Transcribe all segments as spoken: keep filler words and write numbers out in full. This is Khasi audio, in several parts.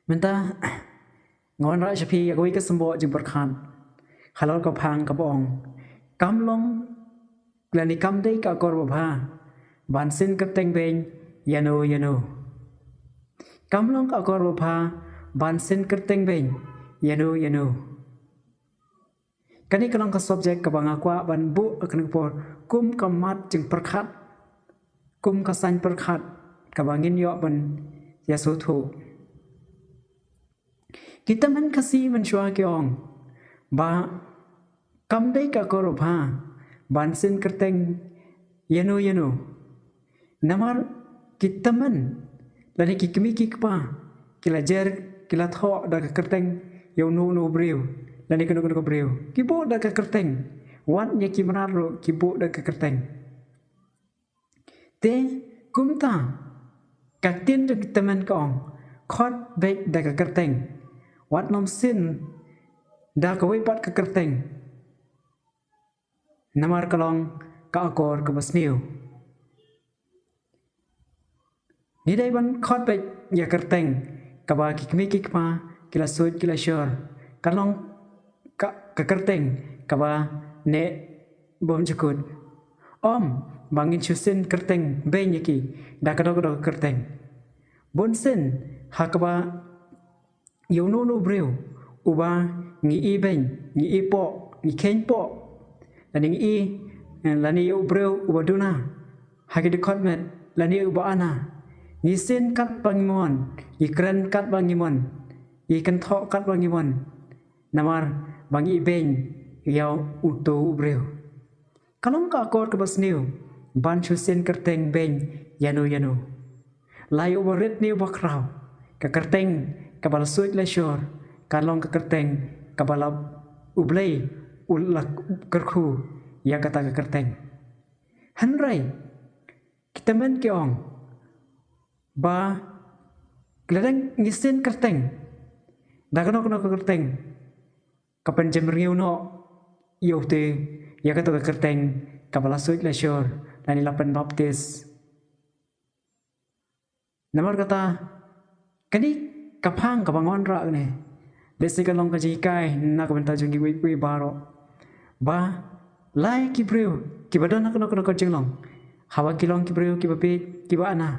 Mynta nga wanrah sha phi ïa kawei ka symboh jingpyrkhat halor ka phang kaba ong, kam long lane kam dei ka akor babha ban syn kyrteng beiñ ïano ïano. Kam long ka akor babha ban syn kyrteng beiñ ïano ïano. Kane ka long ka subject kaba nga kwah ban buh ha kane ka por kum ka mat jingpyrkhat, kum ka saiñ pyrkhat kaba ngin ïoh ban ïasngewthuh. Ki tymmen Khasi mynshuwa ki ong ba kam dei ka akor babha ban syn kyrteng ïano ïano. Namar ki tymmen lane ki kmie ki kpa ki la jer, ki la thoh da ka kyrteng ïa uno uno u briew lane kano kano ka briew, ki buh da ka kyrteng. Wat ïa ki mrad ruh ki buh da ka kyrteng. Te kumta ka ktien jong ki tymmen ka ong, khot beit da ka kyrteng, wat nym syn da kawei pat ka kyrteng. Namar ka long ka akor kaba sniew. Ngi dei ban khot beit ïa ka kyrteng kaba ki kmie ki kpa ki la suit ki la shor. Ka long ka, ka kyrteng kaba neh bymjukut. Ym ba ngin shu syn kyrteng beiñ ïa ki da kano kano ka kyrteng. Bun sien ha kaba ïa uno uno u briew uba ngi i beiñ, ngi i poh, ngi kheiñ poh, lane ngi i, eh, lane ïa u briew uba duna ha ki dkhot met, lane uba ana, ngi syn katba ngi mon, ngi kren katba ngi mon, ngi kynthoh katba ngi mon, namar ba ngi i beiñ ïa uto u briew. Ka long ka akor kaba sniew ban shu syn kyrteng beiñ ïano ïano. La ïa uba rit ne uba khraw, ka kyrteng kaba la suit la shor ka long ka kyrteng kaba la U Blei u la kyrkhu ïa kata ka kyrteng. Hynrei ki tymmen ki ong ba lada ngi syn kyrteng da kano kano ka kyrteng, ka pynjemrngiew noh ïa uto, ïa kato ka kyrteng kaba la suit la shor lane la pynbaptis. Namar kata kane ka phang kaba nga wanrah kane, lehse ka long ka jinghikai na ka bynta jong kiwei kiwei baroh, ba la ïa ki briew kiba don ha kano kano ka jinglong, haba ki long ki briew kiba bieit kiba ana,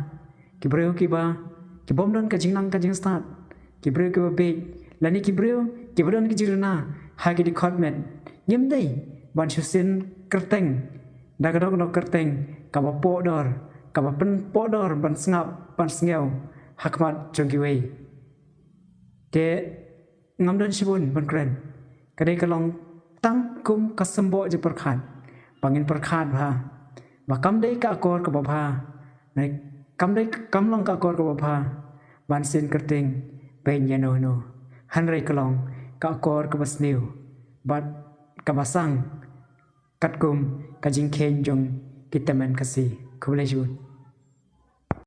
ki briew kiba, ki bym don ka jingnang ka jingstad, ki briew kiba bieit lane ki briew kiba don ki jingduna ha ki dkhot met, ngim dei ban shu syn kyrteng da kano kano ka kyrteng kaba pohdor, kaba pynpohdor ban sngap ban sngew ha khmat jong kiwei. Te ngam don shibun ban kren. Ka dei ka long tang kum ka symboh jingpyrkhat ba ngin pyrkhat bha ba kam dei ka akor kaba bha, ne kam dei, kam long ka akor kaba bha ban syn kyrteng beiñ ïano ïano. Hynrei ka long ka akor kaba sniew bad kaba sang katkum ka jingkheiñ jong ki tymmen Khasi. Khublei shibun.